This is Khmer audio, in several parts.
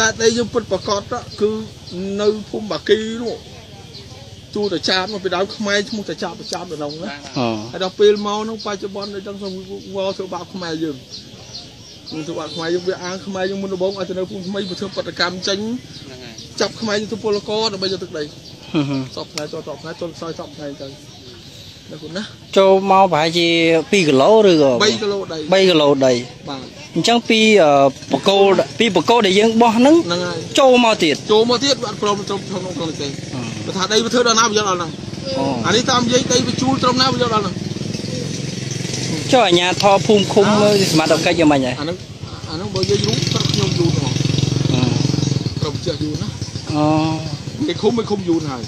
តែដីយើងពិតប្រកបគឺនៅភូមិបាគីនោះទូតាចាបនោះពីដើមខ្មែរឈ្មោះតាចាបតាចាបដល់នោះណាហើយដល់ពេលមកនោះបច្ចុប្បន្នដូចចឹងសូមវល់ធ្វើបាបខ្មែរយើងធ្វើបាបខ្មែរយើងវាអាងខ្មែរយើងមុនដំបូងឲ្យទៅនៅភូមិថ្មីធ្វើបដកម្មចេញចាប់ខ្មែរយើងទៅពលករដើម្បីយកទឹកដីសពថ្ងៃចូលសពថ្ងៃចូលខ្សោយសពថ្ងៃទៅណាចូលមកប្រហែលជា2គីឡូឬក៏3គីឡូដី3គីឡូដីបាទអញ្ចឹងពីបកគោពីបកគោដែលយើងបោះហ្នឹងចូលមកទៀតចូលមកទៀតអត់ព្រមត្រឹមក្នុងក្នុងទេបើថាដីវាធ្វើដល់ណាវាយកដល់ហ្នឹងអានេះតាមនិយាយដីវាជួលត្រឹមណាវាយកដល់ហ្នឹងចុះអាញាធរភូមិឃុំសមត្ថកិច្ចយ៉ាងម៉េចហើយអាហ្នឹងបើនិយាយរូបត្រឹមខ្ញុំយូរហ្មងត្រឹមចេះយូរណាអូគេឃុំមិនឃុំយូរហើយ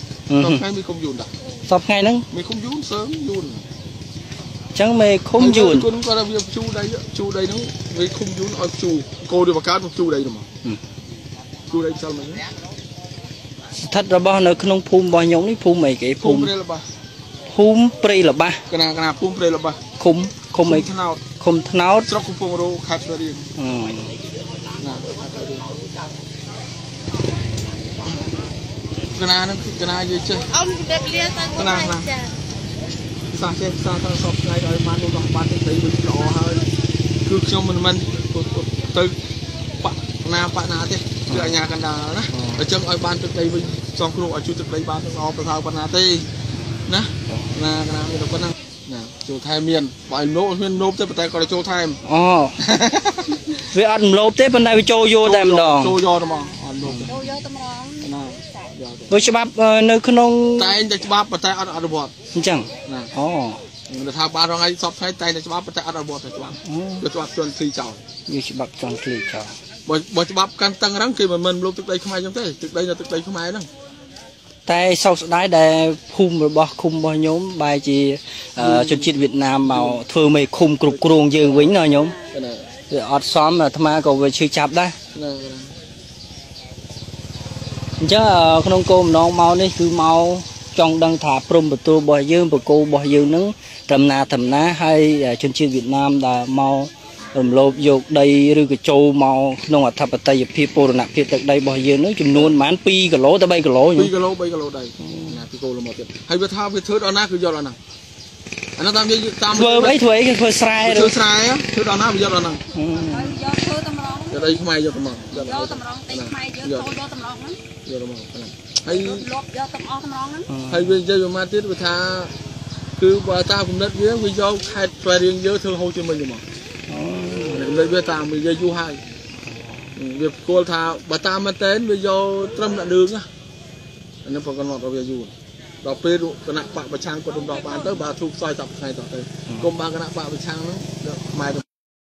តថ្ងៃមានឃុំយូរដែរសពថ្ងៃហ្នឹងមេឃុំយូនសើមយូនអញ្ចឹងមេឃុំយូនគុណគាត់ថាវាជូរដីជូរដីហ្នឹងមេឃុំយូនឲ្យជូរគោវាបង្កើតមកជូរដីហ្នឹងមកជូរដីផ្សិលមិញស្ថិតរបស់នៅក្នុងភូមិរបស់ខ្ញុំនេះភូមិអីគេភូមិព្រៃល្បាស់ភូមិព្រៃល្បាស់កណាភូមិព្រៃល្បាស់ឃុំឃុំអីថ្នោតឃុំថ្នោតស្រុកកំពង់រោខេត្តស្វាយរៀងណាកណាហ្នឹងកណានិយាយចេះអូនជម្រាបលាទៅកណាសាចេះសាទៅសពថ្ងៃឲ្យបាននោះបានទឹកដីវិញល្អហើយគឺខ្ញុំមិនមែនទៅបាក់ណាបាក់ណាទេគឺអាញាកណ្ដាលណាអញ្ចឹងឲ្យបានទឹកដីវិញសងគ្រោះឲ្យជួយទឹកដីបានទាំងអប្រសើរប៉ុណ្ណាទេណាណាកណាមានតែប៉ុណ្ណាណាចូលថែមមានបើឲ្យលោបមានលោបទេប៉ុន្តែគាត់ចូលថែមអូវាអត់លោបទេប៉ុន្តែវាចូលយកតែម្ដងចូលយកតែម្ដងអត់លោបចូលយកតែម្ដងណាដោយច្បាប់នៅក្នុងតែងតែច្បាប់ប៉ុន្តែអត់អនុវត្តអញ្ចឹងណាអូថាបានរងថ្ងៃសពថ្ងៃតែងតែច្បាប់ប៉ុន្តែអត់អនុវត្តទេច្បាប់យកច្បាប់ជន់ឃ្លីចោលយកច្បាប់ជន់ឃ្លីចោលបើច្បាប់កាន់តឹងរឹងគេមិនមែនលុបទឹកដីខ្មែរអញ្ចឹងទេទឹកដីនៅទឹកដីខ្មែរហ្នឹងតែសោកស្ដាយដែលភូមិរបស់ឃុំរបស់ញោមបែរជាជនជាតិវៀតណាមមកធ្វើមេឃុំគ្រប់គ្រងយើងវិញណាញោមវាអត់សមអាត្មាក៏វាឈឺចាប់ដែរអញ្ចឹងក្នុងគោលបំណងមកនេះគឺមកចង់ដឹងថាព្រំប្រទល់របស់យើងបកគោរបស់យើងនឹងត្រឹមណាហើយជនជាតិវៀតណាមដែលមករំលោភយកដីឬក៏ចូលមកក្នុងអធិបតេយ្យភាពបូរណភាពទឹកដីរបស់យើងនឹងចំនួនប្រហែល2គីឡូទៅ3គីឡូ2គីឡូ3គីឡូដីណា2គីឡូមកទៀតហើយវាថាវាធ្វើដល់ណាគឺយកដល់ណាអានោះតាមនិយាយតាមធ្វើអីធ្វើអីគេធ្វើស្រែធ្វើស្រែធ្វើដល់ណាវាយកដល់ហ្នឹងយកធ្វើតម្រងយកដីខ្មែរយកតម្រងយកតម្រងដីខ្មែរយើងចូលយកតម្រងហ្នឹងយកតម្រងហ្នឹងហើយលបយកទាំងអស់តម្រងហ្នឹងហើយវានិយាយមកទៀតវាថាគឺបើតាមគំនិតវាវាយកខេត្តស្វាយរៀងយើងធ្វើហូចជាមិញហ្មងគំនិតវាតាមវាយូរហើយវាគោលថាបើតាមមែនតើវាយកត្រឹមដាក់លឿងណាអានេះប្រកបដល់វាយូរដល់ពេលគណៈបកប្រឆាំងគាត់រំដោះបានទៅបើធូបខ្សោយតាប់ថ្ងៃតទៅគុំបានគណៈបកប្រឆាំងហ្នឹងខ្មែរ